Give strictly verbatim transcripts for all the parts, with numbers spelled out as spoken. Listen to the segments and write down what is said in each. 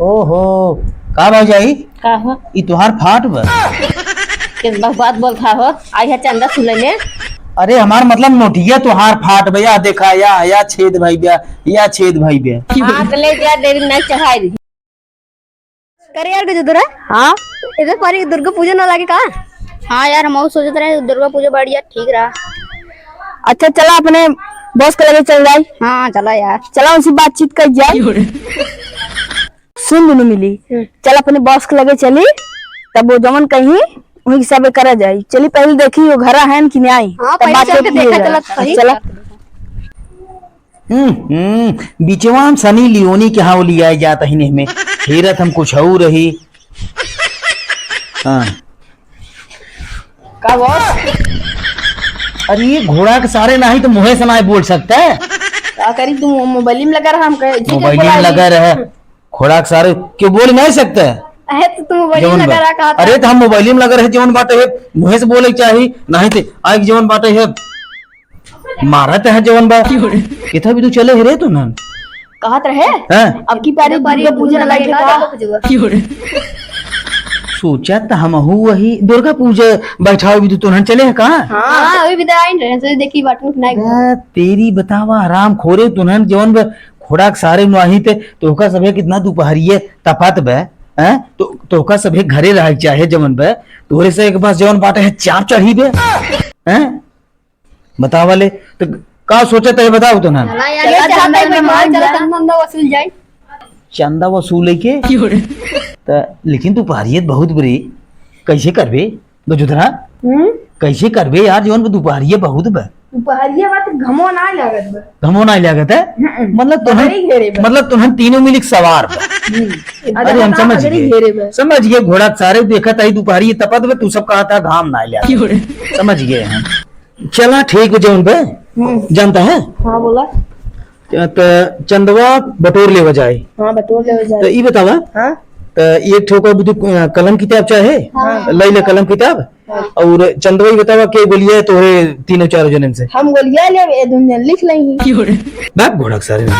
ओहो, का भौजाई? का हो? ई तोहार फाट बा। किस बक बात बोलत हो? आई है चंदा सुले में। अरे हमार मतलब नोटिया तोहार फाट बा, या देखा, या, या छेद भई बा, या छेद भई बा। हाँ, तो ले जा, देरी नहीं चढ़ाई दी। करे यार गजोधरा? हाँ? इधर पारी दुर्गा पूजा ना लागे का? हाँ यार, हम सोचत रहे दुर्गा पूजा बढ़िया ठीक रहा। अच्छा चला अपने बॉस के लगे चल जाई। हाँ चला यार। चला उनसे बातचीत कर जाए। सुन दुनू मिली, हम्म। चल अपने बॉस के लगे चली, तब वो जमन कहीं वही हिसाबे करा जाई। चली पहले देखी वो घरा है कि नहीं आई, हाँ, तब पहले बात चल के किया देखा जाए। चला तो सही। चला। हम्म, हम्म, बिचवा में सनी लियोनी के हाँ लिया जात ही नहीं में, हेरत हम कुछ और रही। हाँ। का बॉस? अरे ये घोड़ा के सारे नाही तो मुँहे से नाही बोल सकता है। का करी तू मोबाइल में लगा रहा, हम कहे, ठीक है, मोबाइल में बोला लगा रहा। घोड़ा के सारे क्यों बोल नहीं सकता है? अरे तो तू मोबाइल में जवन लगा बा-, रहा, कहा था। अरे तो हम मोबाइल में लगा रहे, जवन बाटे है, मुँहे से बोले के चाही, नाही तो आइक जवन बाटे है, मारत है जवन बा। किथा भी तू चले है रे तू ना। कहत रहे, हाँ। अब की पारी दुर्गा पूजा ना लागे का? सोचा त हमहू वही दुर्गा पूजा बैठाओ भी तू तुनहन चले है का? हाँ, अभी भी आई रहे, तो देखी बाटू नहीं। आ, तेरी बतावा हराम खोरे तुनहन जवन बा घोड़ा के सारे नुआही ते तोहका सभे कितना दुपहरिये तपत बा, हैं? तो तोहका सभे घरे रहे चाहे जवन बा, तोहरे से एक बार जवन बाटे है चाप चढ़ी बे, हैं? बतावा ले, तो का सोचत है बताओ तो ना। चला यार, ये चला चाहता है चंदा भाई, वसूल चला जा। चंदा वसूल जाए। चंदा वसूल है के? क्यों रे? त लेकिन दुपहरियत बहुत बुरी, कैसे करबे गजोधरा? हम्म? कैसे करबे यार, जवन दुपहरिया बहुत बा। दुपहरिया बा त घमो ना लागत बा। घमो ना लागत है? हम्म। मतलब तुहन, बदरी घेरे बा। मतलब तुहन तीनों मिलिक सवार बा। हम्म। अरे हम समझ गए। समझ गए, घोड़ा सारे देखत आई दुपहरिया तपत बा, तू सब कहा था घाम ना लागत। क्यों रे? समझ गए हम। चला ठीक बा जौन बे, हम्म। जानता है? हाँ, बोला। त चंदवा बटोर लेवा जाए। हाँ, बटोर लेवा जाए। त ई बतावा, हाँ। त एक ठो का बुद्धू, अ, कलम किताब चाहे? हाँ। लई ले कलम किताब। हाँ। और चंदवा ई बतावा के गोलिया है तोहरे तीनों चारों जने से? हम गोलिया लेब, ए दुन जन लिख लेही। बाप घोड़ा के सारे में।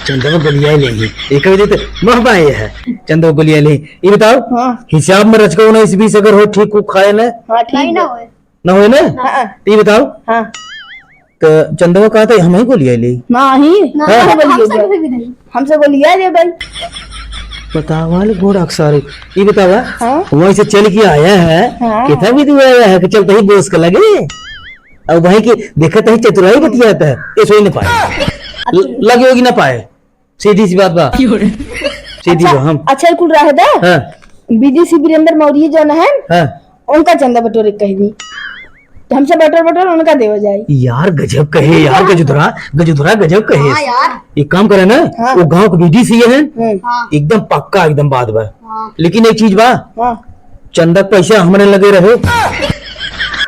चंदवा गोलिया लेही। एक बजे तो महबा ये है। चंदवा गोलिया लेही। ई बताओ, हाँ। हिसाब में रचका उन्नीस बीस अगर हो ठीक को खाए ना? हाँ, ठीक नहीं ना है। होए। ना होए ना? हाँ। तो ई बताओ। हाँ। तो चंदवा कहा था, हम ही गोलिया ले। नहीं, नहीं, हाँ। हमसे गोलिया ले। हमसे गोलिया ले भाई। बतावा ले घोड़ा के सारे। ई बतावा, हाँ? वहीं से चल के आया है, हाँ। कितना भी दूर आया है कि चलते ही बोस के लगे। अब वहीं की देखत ही चतुराई बतियात है, ये सोई ना पाए। अच्छा। ल-, लगे होगी ना पाए। सीधी सी बात बा। सीधी अच्छा, बा, हम। अच्छा, कुल रहे दा। हाँ। विदेशी वीरेंद्र मौर्य जौन है, हाँ। उनका चंदा बटोरे कह दी। तो हमसे बटोर बटोर उनका देवा जाए। यार, गजब कहे यार, गजोधरा, गजोधरा, गजब कहे। हाँ यार। एक काम करे ना, हाँ। वो गाँव के विदेशी है, हम्म। हाँ। एकदम पक्का, एकदम बात बा। हाँ। लेकिन एक चीज बा, हाँ। चंदा के पैसा हमरे लगे रहे।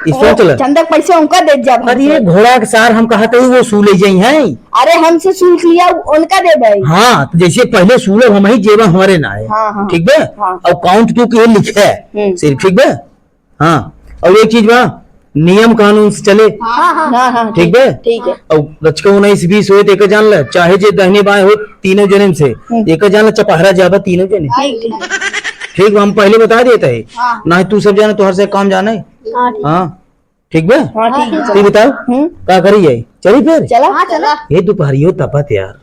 ई ओ, सोच ले। चंदा के पैसा उनका दे जा अरे, हमसे। घोड़ा के सार हम कहा थे, वो सू ले जाई हैं। अरे, हमसे सूल लिया, उनका दे भाई। हाँ, तो जैसे पहले सूलब हम ही जेबा हमारे ना है। हाँ, हाँ। ठीक बे? हाँ। और काउंट तू के लिखे है, हम्म। सिर्फ, ठीक बे? हाँ। और एक चीज बा, नियम कानून से चले। हाँ, हाँ। हाँ, हाँ, ठीक बे? ठीक है। और रचका उन्नीस बीस होए तो एक जान ले, चाहे जे दाहिने बाएं हो, तीनों जने से, हम्म। एक जान ले, चपहरा जाबा तीनों जने। ठीक, ठीक। ठीक बा, हम पहले बता देते हैं। हाँ। ना तू सब जाने, तोहर से काम जाने। हाँ, ठीक। हाँ। ठीक बा? हाँ, ठीक बा। तू बताओ, हम्म। का करी जाई? चली फिर? चला। हाँ, चला। ये दुपहरियो तपत यार।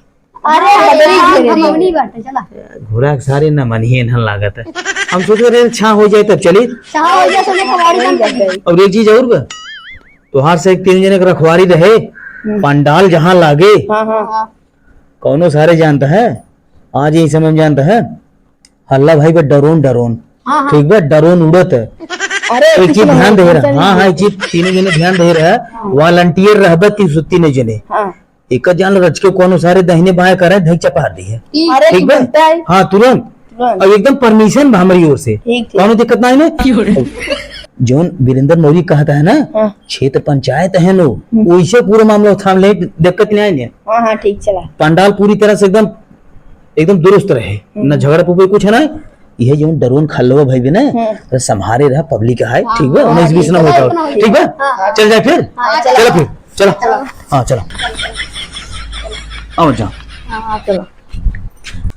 अरे, अरे, बदरी यार, घेरे हम बा। हमनी बाटे, चला। घोड़ा के सारे न मनिए न लागत है। हम सोचे रहे छाँ हो जाए तब चली। छाँ हो जाए, सोने कबाड़ी बन जाए। और एक चीज और बा, तोहार से एक तीन जने के रखवारी रहे, हम्म। पंडाल जहाँ लागे, हाँ, हाँ। कौनो सारे जानता है, आज यही समय में जानता है, हल्ला भाई बा, ड्रोन, ड्रोन। हाँ, हाँ। ठीक बा, ड्रोन उड़त है। अरे, तो एक चीज ध्यान दे रहा। हाँ, हाँ, एक चीज तीनों जने ध्यान दे रहा। हाँ। Volunteer रहबे तीन सौ तीन जने। हाँ। एक जान रच के कोनो सारे दाहिने बाएं करे, धई चपार दी है। अरे, ठीक बा? बनता है। हाँ, तुरंत। तुरंत। और एकदम permission बा हमारी ओर से। ठीक, ठीक। कौनो दिक्कत ना है ना? जौन वीरेंद्र मौर्य कहता है ना, हाँ। क्षेत्र पंचायत है नो, हम्म। वैसे पूरा मामला थाम ले, दिक्कत नहीं है ना? हाँ, हाँ, ठीक चला। पंडाल पूरी तरह से एकदम एकदम दुरुस्त रहे, हम्म। न झगड़ा पुपड़ी कुछ है ना। यह जौन ड्रोन खल्लवा भाई भी ना, हम्म। तो संभारे रहा, public है, हाँ, ठीक बा? हाँ, उन्नीस बीस ना होता हो, ठीक बा? हाँ। चल जाए फिर? हाँ, चलो। चलो फिर, चलो। चलो। हाँ, चलो। आओ, जाओ। हाँ, हाँ, चलो।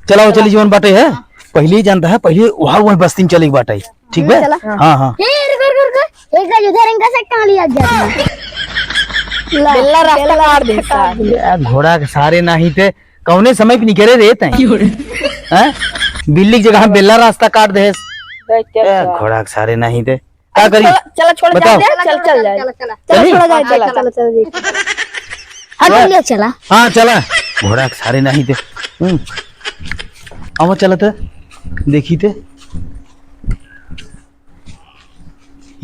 चलाओ, चली जौन बाटे है। पहिले जानत है, पहिले वहाँ, वहाँ बस्ती में चले के बाटे, ठीक बे? चला। हाँ, हाँ। ए, रुको, रुको, रुको। एक गज उधर इनका से टांग लिया गया। ला, बेल्ला रास्ता काट दे सार। ए, घोड़ा के सारे नाही ते, कौने समय पे निकरे रे तैं? हैं? बिल्ली के जगह बेल्ला रास्ता काट दे। ए, घोड़ा के सारे नाही ते। का करी? चला, चला, छोड़, बताओ। चल, चल, चल, चल, चल, चल, चली? छोड़, जाए, चला, चला, चला, चला, चला। हाँ, चल, ले, चला। हाँ, चला। घोड़ा के सारे नाही ते। हम्म। आवा, चला त। देखी ते।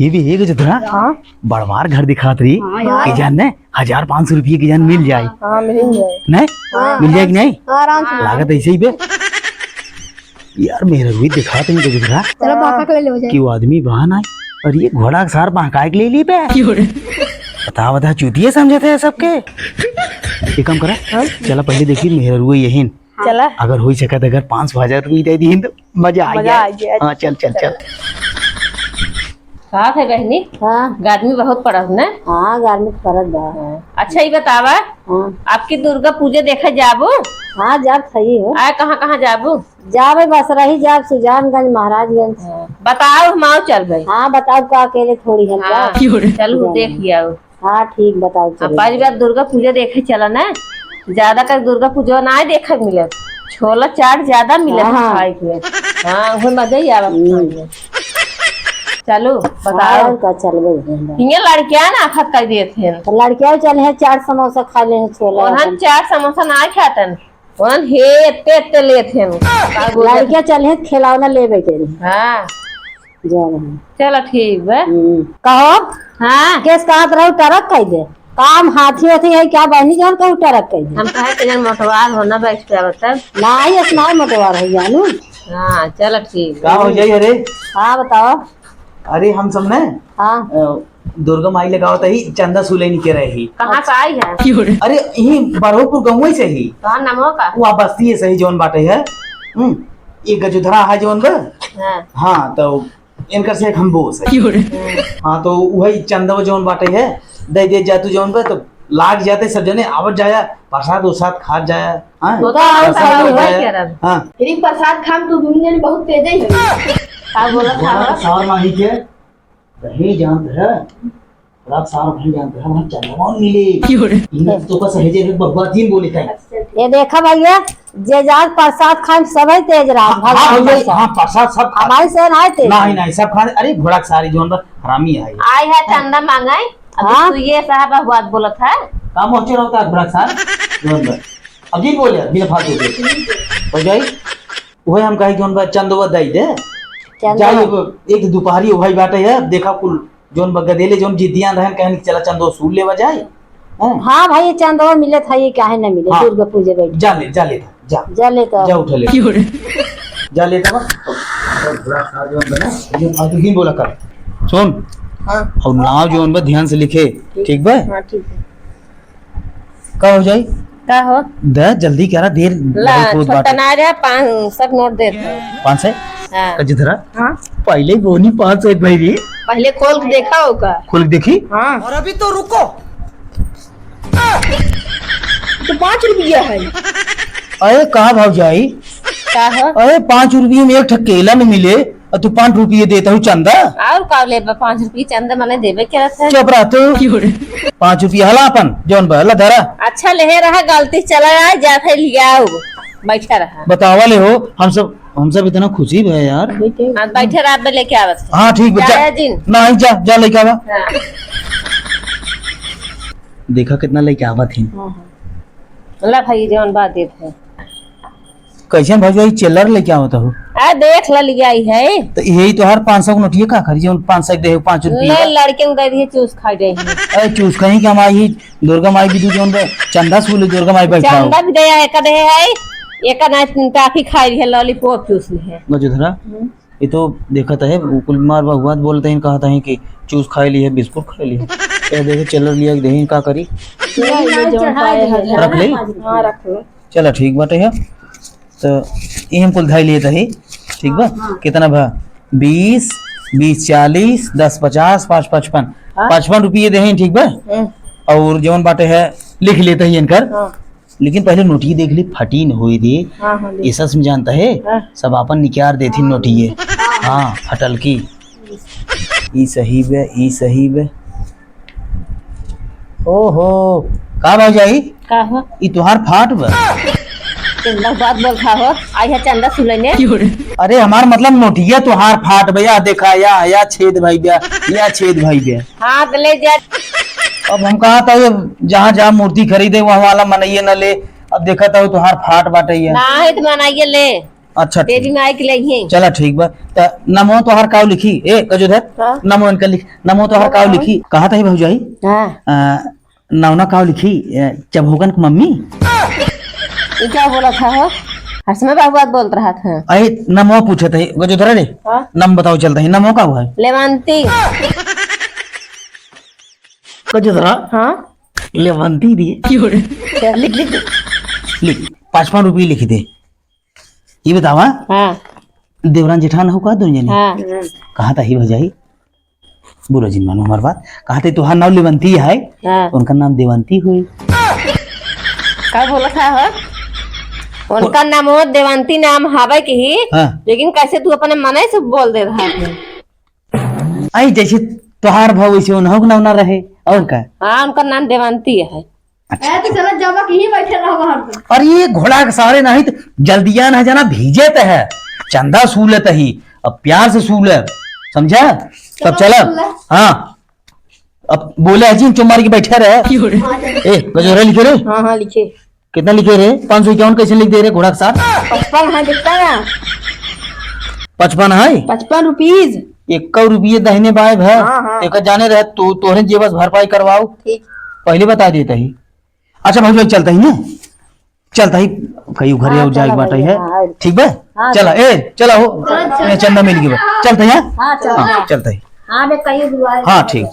ये भी एक जो था, हाँ। बड़वार घर दिखात रही। हाँ, यार। कि जान ने, हजार पाँच सौ रुपये की जान मिल जाए। हाँ, मिल जाए। नहीं? हाँ। मिल जाए कि नहीं? हाँ, आराम से। लागत ऐसे ही बे। यार, मेरा भी दिखाते हैं, देखो जरा। चलो, बापा को ले लो जाए। कि वो आदमी वहाँ ना आए। और ये घोड़ा के सार बहकाए के ले ली बे। क्यों रे? बता, बता, चूतिया समझते हैं सबके। ये काम करा। हाँ? चला, पहले देखी, मेहरुआ यही। चला। अगर हो सका तो अगर पाँच सौ, हजार रुपये दे दी तो मजा आ मजा गया। आ गया। हाँ, चल, चल, चल। का है बहनी? हाँ। गर्मी बहुत पड़त ना? हाँ, गर्मी तो पड़त बा। हाँ। अच्छा, ये बतावा, हाँ। आपकी दुर्गा पूजा देखे जाबू? हाँ, जाब सही हो। आए, कहाँ, कहाँ जाबू? जाबे बसरही, जाब सुजानगंज, महाराजगंज। हाँ। बताओ, हम आओ चल भाई। हाँ, बताओ, का अकेले थोड़ी हम हाँ, का? चलू, जाओ। देख आओ। हाँ, ठीक, बताओ, हाँ, चलो। पहली बार दुर्गा पूजा देखे चला ना, ज्यादा कर दुर्गा पूजा ना देखे मिले, छोला चाट ज्यादा मिले हाँ। खाए के। हाँ, वो मजा ही आवा हम्म। खाए में। चलो, बताओ। हाँ, का चलबे है। हियाँ लड़कियाँ ना आफत कर देत हैं। तो लड़कियाँ चले हैं, चाट समोसा खा ले हैं, छोला और हम अपन। चाट समोसा ना खातन, उन्हन हे एत्ते एत्ते लेत हैं। का बोले? लड़कियाँ चले हैं, खिलौना लेबे के लिए। हाँ। जा रहे हैं। चलो, ठीक बा। हम्म। कहो? हाँ। केस कहत रहू टरक कह दे। काम हाथी होती है क्या बहनी जान कहू टरक कह दे। हम कहे के जन मोटवार हो ना बैठ के आवत है। नाही, ऐस नाही मोटवार है जानू। हाँ, चलो ठीक बा। का हो जाई अरे? हाँ, बताओ। अरे हम सब ने हाँ। अ, दुर्गा माई लगावत ही चंदा सुलेनी के रही। कहाँ से आई है? अरे यही बरहुपुर गाँव से ही। कहाँ नाम हो का? वो बस्ती है सही जौन बाटे है। हम्म, ये गजुधरा है जौन बा। हाँ। हाँ, तो इनकर से एक हम बोस है। क्यों रे? हाँ, तो वही चंदवा जौन बाटे है, दे दे जातू जौन बा, तो लाग जाते सब जने आवत जाया, प्रसाद उसाद खात जाया। हाँ, वो तो आवत प्रसाद जाया, खात वही जाया। कह रहा। हाँ। यदि प्रसाद खाम तो दुनिया में बहुत तेज ही है। का बोला था? बोला तो सावर माही के, रहे जानत है। रात सावर भाई जानत है, वहाँ चंदवा मिले। क्यों रे? इन्हें तो का सहेजे रे बबुआ दिन बोले ताई। ये देखा भैया, जे जात प्रसाद खाए सबही तेज रहा, हाँ, भगवान हाँ, भैया, प्रसाद। हाँ, प्रसाद सब खा हमारे से ना तेज। नहीं, नहीं, सब खा, अरे घोड़ा के सारी जौन बा हरामी है। आई है चंदा मांगे, अभी हाँ? तू ये साहब बात बोलत है। काम होचे रहता है घोड़ा के साथ, जौन बा। अब जी बोले, बिना फालतू के। हो जाई? उहे हम कही जौन बा चंदवा दई दे। चंदवा। जाई अब एक दुपहरी उहे बाटे है, देखा कुल जौन बा गदेले जौन जिद्दियान रहन कहन कि चला चंदवा सूल लेवा जाए। हैं? हाँ भाई, चंदवा मिलत है, ये काहे ना मिले? हाँ। दुर्गा पूजा बैठ। जा ले, जा ले, जा। जा ले तो। जा उठा ले। क्यों रे? जा ले तो। बुरा खा जौन बना, ये फालतू दिन बोला कर। सुन। हाँ। और नाव जौन बा ध्यान से लिखे, ठीक बा? हाँ, ठीक है। का हो जाई? का हो? दे, जल्दी करा, देर ला, बहुत होत छोटा बाटे। ना रहा, पाँच सौ नोट दे दे। पाँच सौ? हाँ। का जिधरा? हाँ। पहले ही बोनी पाँच सौ एक भाई रे। पहले खोल के देखा होगा। खोल के देखी? हाँ। और अभी तो रुको। तो पाँच रुपया है। अरे, कहाँ भाव जाई? का हो? अरे, पाँच रुपये में एक ठक केला न मिले। और तू पाँच रुपये देता हूँ चंदा। और का लेबा, पाँच रुपये चंदा मने देबे करत है। चुप रह तू। पाँच रुपये हला अपन, जौन बा, हला धरा। अच्छा, लेहे रहा, गलती चला आए, जा फिर लियाओ, बैठा रहा। बतावा ले हो, हम सब, हम सब इतना खुशी भए यार। हाँ, बैठे रहा, अब लेके आवत है। हाँ, ठीक बा, जा। जाया जिन। नहीं, जा, जा लेके आवा। हाँ। देखा कितना लेके आवत है। हाँ, हाँ। ला भाई, जौन बा देत है। कैसन भौजाई चिल्लर लेके आवत हो? आ, देख ल, लिया ही है। तो यही तोहार पाँच सौ के नोटिया का करी, जौन पाँच सौ के देहे, पाँच रुपया। ले, लड़के में दे दिए, चूस खा जाए। अरे, चूस कहीं के हम आई ही, दुर्गा माई भी तू जौन बे, चंदा सूले दुर्गा माई बैठा हो। चंदा भी दे, एक दे है, एक ना टाफी खाई रही है, लॉलीपॉप चूस ली है। गजो धरा। हम्म। ये तो देखत है, वो कुल मार बा हुआ बोलते हैं, कहत हैं कि चूस खाए ली है, बिस्कुट खाए ली है। ये देखे, चिल्लर लिया के देही, का करी? ले, ले, जौन पाए है। रख ले? हाँ, रख लो। चला, ठीक बाटे है। तो ये हम कुल धाई लिए तही, ठीक बा? हाँ, हाँ। कितना बा? बीस, बीस चालीस, दस पचास, पाँच पचपन। हाँ। पचपन रुपये देही, ठीक बा? हम्म। और जौन बाटे है, लिख लेते ही इनकर। हाँ। लेकिन पहले नोटिये देख ली, फटी न होई दे। हाँ, हाँ, ले। एसस में जानता है, हाँ। सब आपन निकार देथी नोटिये। हाँ, फटल की। ई सही बे, ई सही बे। ओहो, का भौजाई? का हो? ई तोहार फाट बा। चंदा बात बोल खा हो, आई है चंदा सुलैने। अरे हमार मतलब नोटिया तोहार फाट बा, या देखा, या, या छेद भई बा, या छेद भई बा। हाँ, तो ले जा। अब हम कहा था ये जहाँ, जहाँ मूर्ति खरीदे वहाँ वाला मनइये न ले, अब देखा था तोहार फाट बाटे ये। ना है तो मनइये ले। अच्छा, देवी ठीक। माई के लिए ही। चला, ठीक बा। त नमो तोहार काव लिखी? ए, गजोधर, हाँ? नमो इनका लिख, नमो तोहार काव नमो। लिखी? कहा था ही भौजाई? हाँ। अ, नवना काव लिखी? अ, चभोगन के मम्मी? ये क्या बोला था हो? हसना बाबू बात बोलत रहा था। अरे, नमो पूछत है, गजोधर रे। हाँ? नम बताओ, चलता है, नमो का हुआ है? लेवांती। गजोधरा? हाँ? लेवांती दी। क्या? लिख, लिख, लिख। लिख, पचपन रुपये लिख दे। ये बतावा, हाँ। देवरान जेठान हो का दोनों जने? हाँ। कहा था ही भौजाई? बुरा जिन मानो हमार बात। कहा थे तुहार नाम लेवंती है, हाँ। उनका नाम देवंती हुई। का बोला था हो? उनका नाम हो देवंती नाम हवे के ही, हाँ। लेकिन कैसे तू अपने मने से बोल दे रहा है? आई जैसे तुहार भाव वैसे उन्हों के नाम ना रहे, और का? हाँ, उनका नाम देवंती है। अच्छा। ए, तो चलो, जब कि ही बैठे रहो बाहर पे। अरे, ये घोड़ा के सारे नहीं तो जल्दिया ना जाना, भीजे तो है, चंदा सूलत ही, अब प्यार से सूले, समझा? तब चलो, चला। सूले। हाँ, अब बोले है जी, चुप मार के बैठे रहे। ए, गजोरा लिखे रे? हाँ, हाँ, लिखे। कितना लिखे रे? पाँच सौ इक्यावन कैसे लिख दे रे घोड़ा के साथ? पचपन है, दिखता ना। पचपन है? पचपन रुपीज। एक रुपये दाहिने बाएं भर। हाँ, हाँ। एक जाने रहे तू, तोहरे जेबस भरपाई करवाओ। ठीक। पहले बता देता ही। अच्छा भौजी, चलता ही ना, चलता ही, कहीं घरे हाँ, और जाए चला बाटे भैया, है। हाँ, ठीक बा? हाँ, चला, चला। ए, चला हो, चला, चला। ए, चंदा मिल गई बा। चलता ही, हाँ? हाँ, चला। हाँ, चलता ही। हाँ, मैं कहीं दुआ हाँ, ठीक।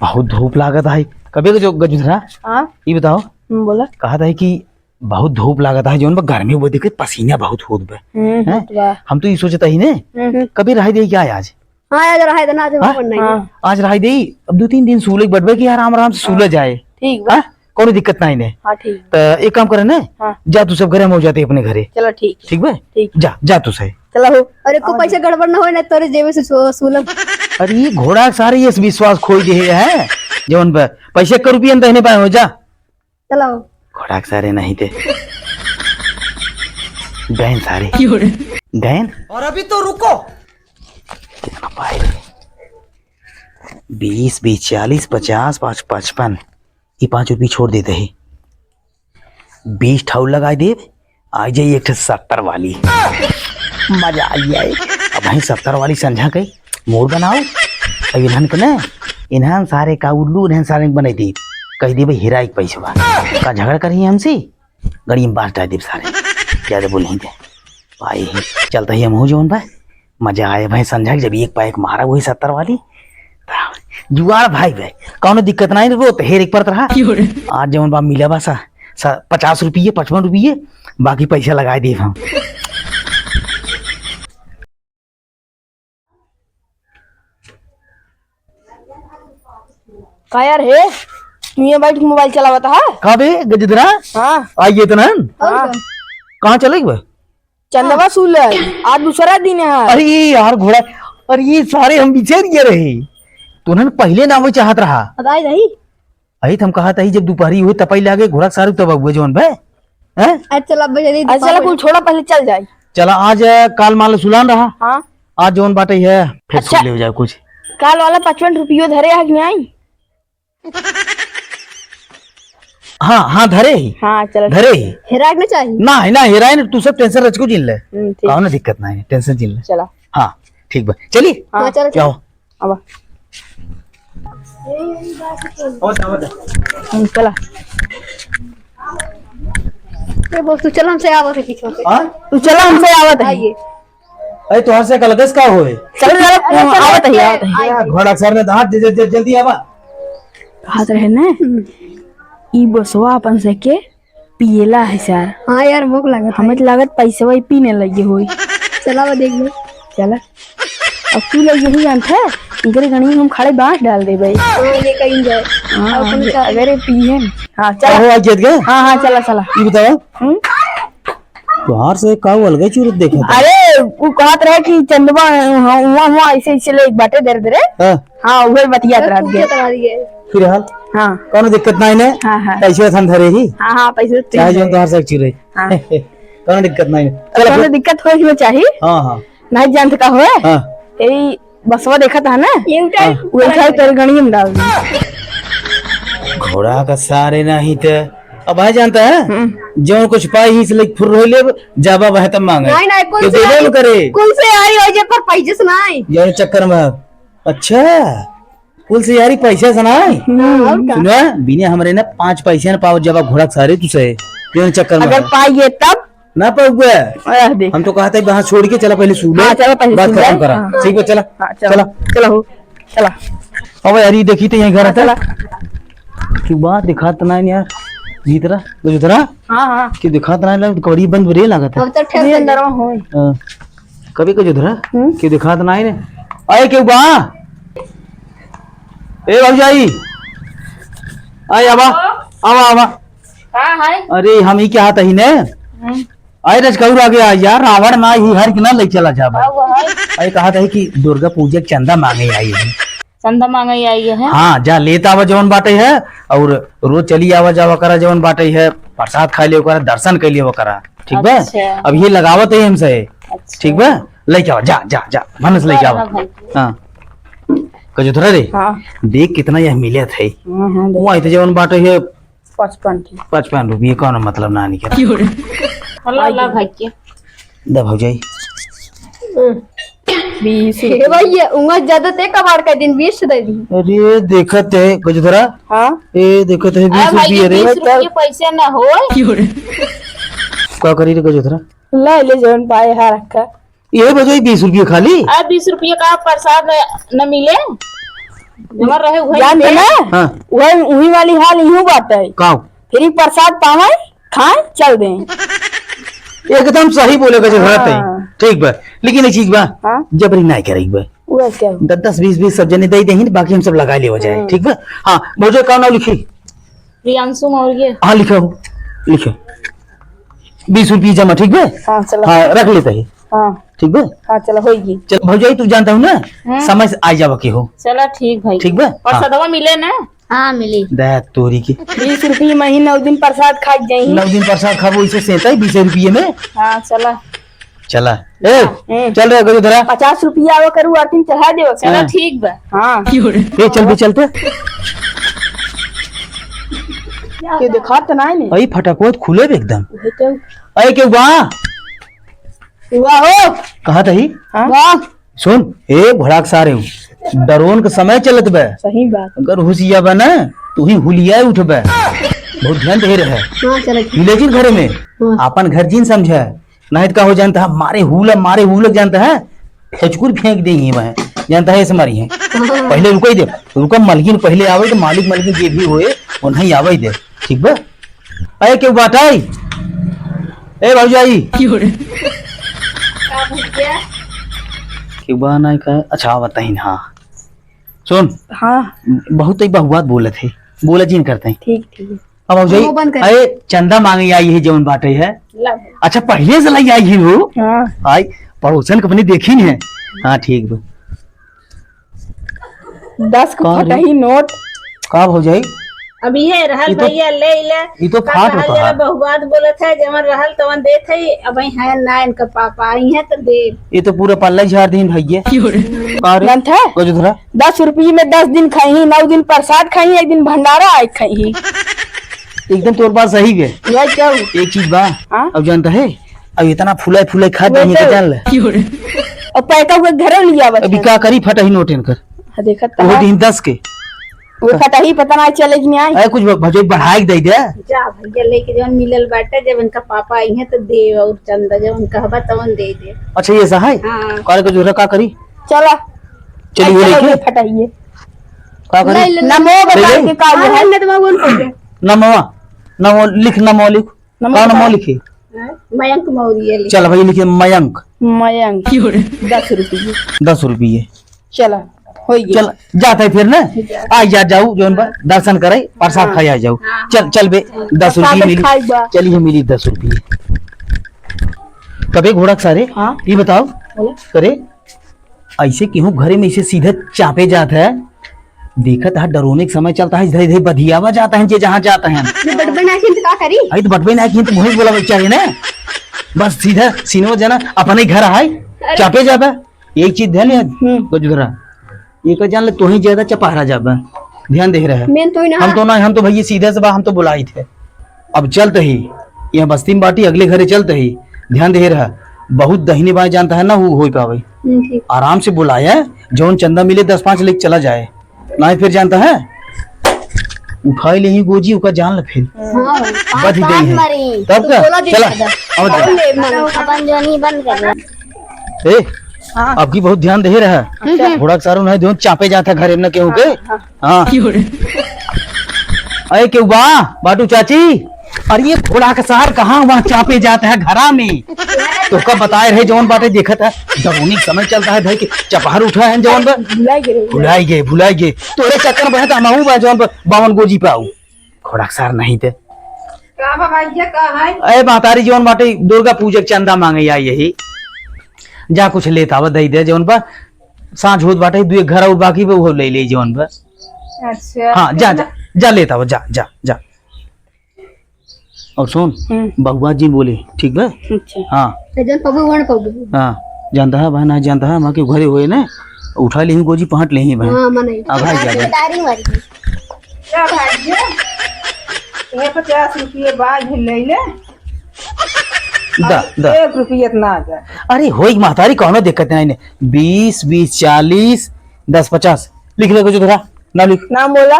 बहुत धूप लागत है। कभी जो गजरा, हाँ? ये बताओ, हम्म, बोला। कहा था कि बहुत धूप लागत है, जौन बा गर्मी वो देखे पसीना बहुत होत बा। हम्म, हैं? होत बा। हम तो ये सोचता ही ने, हम्म। कभी रह दे क्या आज? हाँ, आज रहे देना, आज हाँ? अपन नहीं। हाँ। आज रहे दे, अब दो तीन दिन सूले बैठबे कि आराम आराम से सूले हाँ। जाए। ठीक बा। हाँ? कोनो दिक्कत नहीं ने। हाँ, ठीक। त एक काम करे ने, हाँ। जा तू सब घरे, हम हो जाते अपने घरे। चलो, ठीक। ठीक बा? ठीक। जा, जा तू सही। चलो हो। अरे, को हाँ। पैसा गड़बड़ ना होए ना, तोरे जेबे से सू-, सूलम। अरे, ये घोड़ा के सारे ये विश्वास खोई दे है, जौन बा, पैसे एक रुपया न दहिने बाएं हो जा। चलाओ। घोड़ा के सारे नहीं थे। डैन सारे। क्यों रे? डैन? और अभी तो रुको। कितना पाए? बीस, बीस, चालीस, पचास, पाँच, पचपन। ये पाँच रुपये छोड़ देते ही। बीस ठाउर लगाए देब, आ जाई एक ठे सत्तर वाली। मजा आ जाए। अब भाई सत्तर वाली संझा के मूड बनाओ। अब इन्हन के ना, इन्हन सारे का उल्लू, इन्हन सारे के बनाई देब। कह देबे हेराई के पैसवा। का झगड़ा करी हमसे? गड़ी में बांट देब सारे। ज्यादा बोल नहीं दे। भाई, चलता ही हम हो जौन बा। मजा आए भाई संझा के, जब एक पाए एक मारा वही सत्तर वाली। जुआड़ भाई बे, कौनो दिक्कत नहीं, रो तो हेर एक परत रहा। क्यों रे? आज जौन बा मिला बा सा, सा, पचास रुपये, पचपन रुपये, बाकी पैसा लगाए देब हम। का यार हे, तू ये बैठ के मोबाइल चलावत है? का बे गजदरा? हाँ। आइए तो ना। हाँ। कहाँ चले बा? चंदवा सूल है, आज दूसरा दिन है। अरे यार घोड़ा, अरे ये सारे हम बिचर गए रहे, तो उन्होंने पहले ना वो चाहत रहा। अब आई रही। अरे तो हम कहा था ही जब दोपहरी हुई तपई लागे घोड़ा सारू तब हुए जौन बे, हैं? अच्छा चला अब जल्दी अच्छा चला दोपहर कुल में। छोड़ा पहले चल जाए। चला आज अ, काल मान लो सुलान रहा। हाँ। आज जौन बाटे है फिर अच्छा। सुन ले हो जाए कुछ। काल वाला पचपन रुपयो धरे आ कि नहीं? हाँ, हाँ, धरे ही। हाँ, चलो, धरे ठीक। ही। हेराए के ना चाहिए। ना, ना, हेराए ना, तू सब टेंशन रच को जिन ले। हम्म, ठीक। कौनो दिक्कत ना है, टेंशन जिन ले। चला। हाँ, ठीक बा। चली? हाँ, हाँ, चलो, चलो। जाओ। अब। हम्म, चला। ये बोल, तू चल हमसे आवत है पीछे से। हाँ? तू चल हमसे आवत है। आइए। अरे, तोहर से अलग से का होए? चल, चल, अरे, चल, आवत है, आवत है। आइए। घोड़ा सर ने हाथ दे, दे, दे, जल्दी आवा। कहत रहे ने, हम्म। ई बसवा अपन से के पियला है सर। हाँ यार, भूख लागत है। हमें तो लागत पैसवा ही पीने लगे होई। चला वो देख लो। चला। अब तू लोग यही जानत है, इनकरे गणिया में हम खड़े बांस डाल देबे। हाँ, ये कहीं जाए। हाँ, अब उनका अगर ये पिए न। हाँ, चला। आहो, आ गया? हाँ, हाँ, चला, चला। ये बताओ। हम्म? तोहार से का अलगे चूरत देखत है? अरे, उ कहत रहे कि चंदवा, हाँ, हुआ, हुआ, ऐसे, ऐसे ले एक बाटे दे दे रे। हाँ। हाँ, उहे बतियात रह गए। पूछत रह गए। फिर हाल? हाँ। कौनो दिक्कत नहीं ने? हाँ, हाँ। पैसे हम धरे ही। हाँ, हाँ, पैसे तो चाहे ठीक जो है। तोहार से चूरे। हाँ। कौनो दिक्कत नहीं ने। चल, कौनो फिर। दिक्कत होए के चाही? हाँ, हाँ। नहीं जानत का होए? हाँ। यही बसवा देखत है ना? ये उठाई। हाँ। वो उठाई तोर गणिया में डाल दे। घोड़ा का सारे नहीं ते। अब भाई जानत है? हम्म। जो कुछ पाई ही से लेके फुर्र हो ले, जाबा वह तब मांगे। नहीं, नहीं, कुल ये से देबे यारी, न करे। कुल से यारी हो जे पर पैसे से नहीं। ये चक्कर में। अच्छा, कुल से यारी पैसे से नहीं। हम्म, और का? सुना, बिना हमरे ना पाँच पैसे ना पाओ, जाबा घोड़ा के सारे तू से। ये चक्कर में। अगर पाइए तब? ना पाऊंगा। आह, देख। हम तो कहत है, वहाँ छोड़ के चला, पहले सू ले। हाँ, चला, पहले बात सू ले। खत्म करा। हाँ। ठीक बा, चला। हाँ, चला। चला। चला हो, चला। अब यार, ये देखी तो यहीं घर हाँ, आता। चला। क्यों बात दिखात ना है यार, भीतरा, गजोधरा? हाँ, हाँ। क्यों दिखात ना है, लग, कबड़ी बंद रे लागत है। अब तो ठेल ये दे। अंदरवा होई। हाँ। कभी गजोधरा? हम्म? क्यों दिखात ना है ने? आए क्यों बा? ए भौजाई, आए आवा, आवा, आवा। का है? अरे, हम ही कहत ही ने। हम्म। अरे, रजकौर आ गया यार, रावण ना ही हर के ना ले चला जाबे। का हुआ है? अरे, कहत ही कि दुर्गा पूजा के चंदा मांगे आई है। चंदा मांगे आई है? हाँ, जा लेत आवा जवन बाटे है, और रोज चली आवा जावा करा जवन बाटे है, प्रसाद खा लियो करा, दर्शन कर लियो करा, ठीक बा? अच्छा। अब ये लगावत है हमसे, अच्छा। ठीक बा? लेके आवा, जा, जा, जा, मनस लेके आवा। हाँ भाई। हाँ। गजोधरा रे, हाँ। देख कितना यह मिलत है। हाँ, हाँ, देख। वो आई तो जवन बाटे है, पचपन ठे। पचपन रुपये, कौनो मतलब ना निकला। हल्ला, हल्ला भाई के। दे भौजाई। बीस। हे भैया, उहाँ ज्यादा ते कबाड़ का दिन बीस दे दी। अरे, देखत है, गजोधरा। हाँ? ए, देखत है, अरे बीस भाई, रुपये रे। बीस रुपये पैसे ना हो। का करी रे गजोधरा? ले, ले, जौन पाए हा रखा। ये भौजाई बीस रुपये खाली? आ, बीस रुपये का प्रसाद न, न मिले? हमार रहे उहे जान मिले। ना? हाँ। उहे, उही वाली हाल इहू बात है। का? फ्री प्रसाद पावे, खाए, चल दें। एकदम सही बोले का जरूरत है। हाँ। ठीक बा, लेकिन एक चीज बा, हाँ। जबरी नाई करे बा। वो क्या? द-, दस, बीस, बीस सब जने दे देहिन, बाकी हम सब लगा लेवा जाए, हम्म। ठीक बा? हाँ, भौजाई का नाम लिखी? प्रियांशु मौर्य। हाँ, लिखो, लिखो। बीस रुपये जमा, ठीक बा? हाँ, चलो। हाँ, रख लेते हैं। हाँ। ठीक बा? हाँ, चलो, होइगी। चल, भौजाई, तू जानत हूँ ना, हम्म। समय से आ जावा के हो। चलो, ठीक भाई। ठीक बा? और हाँ। सदवा मिले ना? हाँ, मिली। दया तोरी की। बीस रुपये महीना, नौ दिन प्रसाद खा जाई। नौ दिन प्रसाद खाबो, इसे सेता ही बीस रुपये में। हाँ, चला। चला। ए, हम्म। चल रे, गजोधरा। पचास रुपया आवा करू, आरती में चढ़ा देवा। चला, हाँ। ठीक बा। हाँ। ए, चल बे, चलते। के देखात तो नाई ने। अई फटकवा तो खुले बे एकदम। उहे तो। अई के बा? वाह हो। कहा तही? हाँ? वाह। सुन, ए भड़ाक सारे हूँ। डरोन के समय चलत बे। सही बात। अगर हुसिया बा ना, तू ही हुलिया उठबे। बहुत ध्यान दे रहे। हाँ, चलो। लेकिन घरे में हाँ। आपन घर जिन समझे। नहीं तो का हो जानत है, मारे हुलक, मारे हुलक जानत है, हेचकुर फेंक दे ही वह, जानत है, ऐसे मारी है। पहले रुको ही दे, रुको, मलकिन पहले आवे तो मालिक, मलकिन जे भी होए, वो नहीं आवे ही दे, ठीक बा? अरे, क्यों बात आई? ए, भौजाई। क्यों रे? का भैया? क्यों बा नहीं का? अच्छा, बताई ना, हाँ। सुन। हाँ। बहुत ही बहुआत बोलत है, बोला जिन करते हैं। ठीक, ठीक है। अब भौजाई, मुंह बंद कर। अरे, चंदा मांगे आई है, जौन बाटे है। ला। अच्छा, पहले से लाई आई है वो? हाँ। आई, पड़ोसन के अपने देखी नहीं है। हाँ, ठीक बा। दस के का रे? फटही नोट। का भौजाई? अब ये रहल ई तो, भैया, ले ले। ई तो का फाट कहल होता जाला, है। बहुआत बोलत है, जवन रहल तवन देत है, अब है ना इनका पापा, आई है तो दे। ये तो पूरा पल्ला ही झाड़ दीन भैया। का रे? जानत है? गजोधरा? दस रुपये में दस दिन खाई, नौ दिन प्रसाद खाई, एक दिन भंडारा आए खाई। एकदम तोर बात सही बे। यह क्या हुआ? एक चीज बा, हाँ? अब जानत है, अब इतना फुलाए फुलाए खा वो जाइए तो तो जान ले। और पैका हुआ घरों लिया बच्चा। अभी का करी, फटही नोट इनकर। हाँ, देखत वो तो दिन दस के। वो फटही पता ना चले कि नहीं आई। अरे कुछ भ-, भजो बढ़ाई के दे दे। जा भैया, लेके जवन मिलल बाटे, जब इनका पापा आई हैं तो दे और चंदा जवन कहबा तवन दे दे। अच्छा, ये सहाय? हाँ। करे को जरूरत का करी? चला। चलिए, चलो, लेके। ये फटाइए। का करी? ले, ले, ले। नमो ले, बता ले। के का हाँ, है? ले, ले, ले, ले। नमवा, नमो लिख, नमो लिख। नमो का नमो बता। लिखी? मयंक मौर्य लिख। चल भाई, लिखिए मयंक। मयंक। दस रुपये। दस रुपये। चला, होइ गया। चल, जात है फिर ना। आ जा, जाऊ, जौन बा, दर्शन करे, प्रसाद हाँ। खाए आ जाऊ। हाँ, चल, हाँ। चल बे, दस रुपये मिली। चलिए, मिली दस रुपये। कबे घोड़ा के सारे, हाँ। ये बताओ, बोलो। करे, ऐसे केहू घरे में इसे सीधे चापे जात है, देखत है, डरोने के समय चलता है, इधर, इधर बधियावा जाता है, जे जहाँ जाता है। ये बटबे ना किंत का करी? अरे तो बटबे ना किंत मुँह बोला चाहिए ना, बस सीधा सीनो जना अपने घर आए, अरे। चापे जाबे। एक चीज ध्यान है, हम्म। गजधरा, एक जान ले, तोही ज्यादा चपहरा जाबे, ध्यान दे रहे। मेन तो ही ना। हम तो ना, हम तो भैया सीधे से बा, हम तो बुलाई थे। अब चलत ही, यहाँ बस्ती में बाटी, अगले घरे चलत ही, ध्यान दे रहा, बहुत दहिने बाएं जानता है ना, वो हो पावे। हम्म, ठीक। आराम से बुलाया, जौन चंदा मिले दस पाँच लेके चला जाए, ना फिर जानता है, उठाई ले ही गोजी, ओका जान ले फिर। हाँ, बच गई है। तब तो का? बोला चला, दिखा दे। आओ जा। बोल ले, मन, अपन जोनी बंद कर ले। ए, हाँ। आपकी बहुत ध्यान दे रहा। अच्छा। घोड़ा के सारू नहीं ध्यान चापे जाता घर में केहू के। हाँ, हाँ। हाँ। अरे केहू बा, बाटू चाची, अरे ये घोड़ा के सार कहाँ वहाँ चापे जाता है घरा में? तो कब बताए रहे जौन बाटे देखत है, डरोनी समय चलता है भाई के चपहर उठा है जौन बा। भुलाई गए। भुलाई गए, भुलाई गए। तोरे चक्कर में बहत हमहू बा जौन बा बावन गोजी पाऊ। घोड़ा के सार नहीं थे। का बा भैया, का है? अरे महतारी जौन बाटे दुर्गा पूजा के चंदा मांगे आई यही। जा कुछ लेत आवा, दई दे जौन बा। साँझ होत बाटे, दू एक घर और बाकी बा, उहो ले ले जौन बा। अच्छा। हाँ, जा, जा, जा लेत आवा, जा, जा, जा। और सुन, हम्म। बबुआ जी बोले, ठीक बा? अच्छा। हाँ। तो जौन पबू, वण पबू। हाँ, जानता है बहन, आज जानता है, वहाँ के घरे हुए ना, उठा ले ही गोजी, पहट ले ही बहन। हाँ, मने। अब भाई जा, जा। तारी मारी। क्या भाई जी? ये पचास रुपये बाज ले ले। दा, अब दा। एक रुपये इतना आ जाए। अरे, होई महतारी, कौनो दिक्कत नहीं ने। बीस, बीस, चालीस, दस, पचास। लिख ले कुछ धरा, ना लिख। नाम बोला?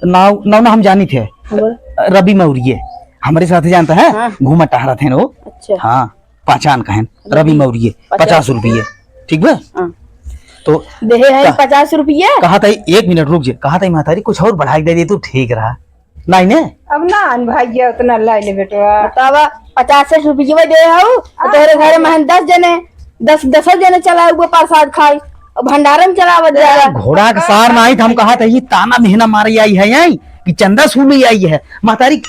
नाव, नाव ना हम जानी थे। बोल। रवि मौर्य, हमरे साथ जानता है, हाँ। घूमत टहरत है वो। अच्छा। हाँ, पहचान का है, रवि रवि। मौर्य, पचास। पचास रुपये, ठीक बा? हाँ। तो देहे है का-, पचास रुपये। कहा था, एक मिनट रुक जे, कहा था महतारी, कुछ और बढ़ा के दे दे, तू ठीक रहा, नहीं ने? अब ना आन भाई, ये उतना लाई ले बेटवा। बतावा, पचास रुपये दे हऊ, और तोहरे घर में हम दस जने, दस, दस जने चलाए हुए प्रसाद खाई, और भंडारा में चलावत ए, जाए। घोड़ा के सार ना आई, तो हम कहा था, ये ताना मेहना मारे आई है, आई कि चंदा सूली आई है। महतारी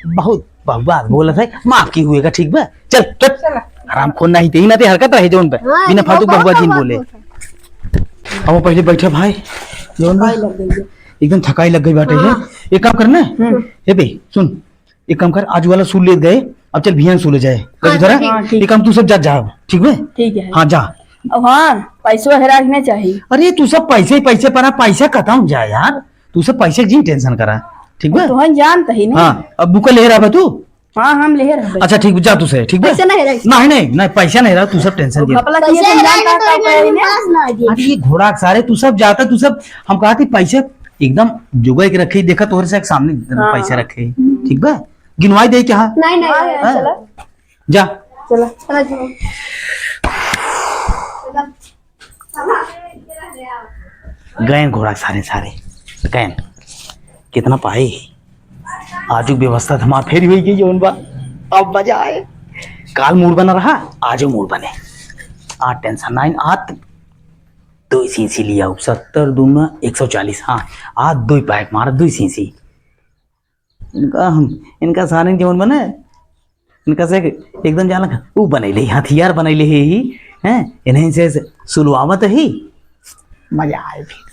बहुत बबुआ बोलत है, माफ की हुएगा, ठीक बा? चल, चल। चला। आराम खोन नहीं, तेही ना ते हरकत रहे जौन पे, हाँ, बिना फालतू बबुआ बबुआ जी ने बोले। अब वो पहले बैठा भाई, जौन बा, थकाई लग गई है। एकदम थकाई लग गई बाटे है। हाँ। एक काम करना, हम्म। ए बे, सुन, एक काम कर, आज वाला सूल ले गए, अब चल बिहान सूले जाए। हाँ, कल उधर है? ठीक। हाँ, ठीक। एक काम तू सब जा, जा, ठीक बा? ठीक है। हाँ, जा। अब हाँ, पैसवा हेरा के नहीं चाहिए। अरे तू सब पैसे ही पैसे पड़ा, पैसा खत्म जाए यार, तू सब पैसे की जिन tension करा, ठीक बा? तोहन जानत ही नहीं। हाँ, अब बुका ले रहा बा तू? हाँ, हम ले रहा बा। अच्छा ठीक, जा तू से, ठीक बा? पैसा नहीं रहा। नहीं, नहीं, नहीं, पैसा नहीं रहा, तू सब tension तो दे। घपला किए पैसा तो नहीं जानता रहा था तो पहले। पास ना आ गया। अरे ये घोड़ा के सारे तू सब जाता, तू सब, हम कहा थी पैसे एकदम जुगाई के रखे, देखा तोहरे से एक सामने हाँ। पैसे रखे, ठीक बा? गिनवाई दे क्या? नहीं, नहीं, हाँ, नहीं, हाँ? चला। जा। चला, चला, चला। गएन घोड़ा सारे, सारे गएन। कितना पाए? आजू व्यवस्था धमार फेरी हुई गई, जौन बा। अब मजा आए। काल मूड बना रहा, आजो मूड बने। आज tension नहीं, आज दो सीसी लिया, सत्तर दूना एक सौ चालीस। हाँ, आज दो pack मारा, दो सीसी। इनका हम, इनका सारे जौन बने, इनका से एकदम जाना, ऊ बनैले, हथियार बनैले है ही, हैं? इन्हें से, से सुलवावत ही, मजा आए फिर।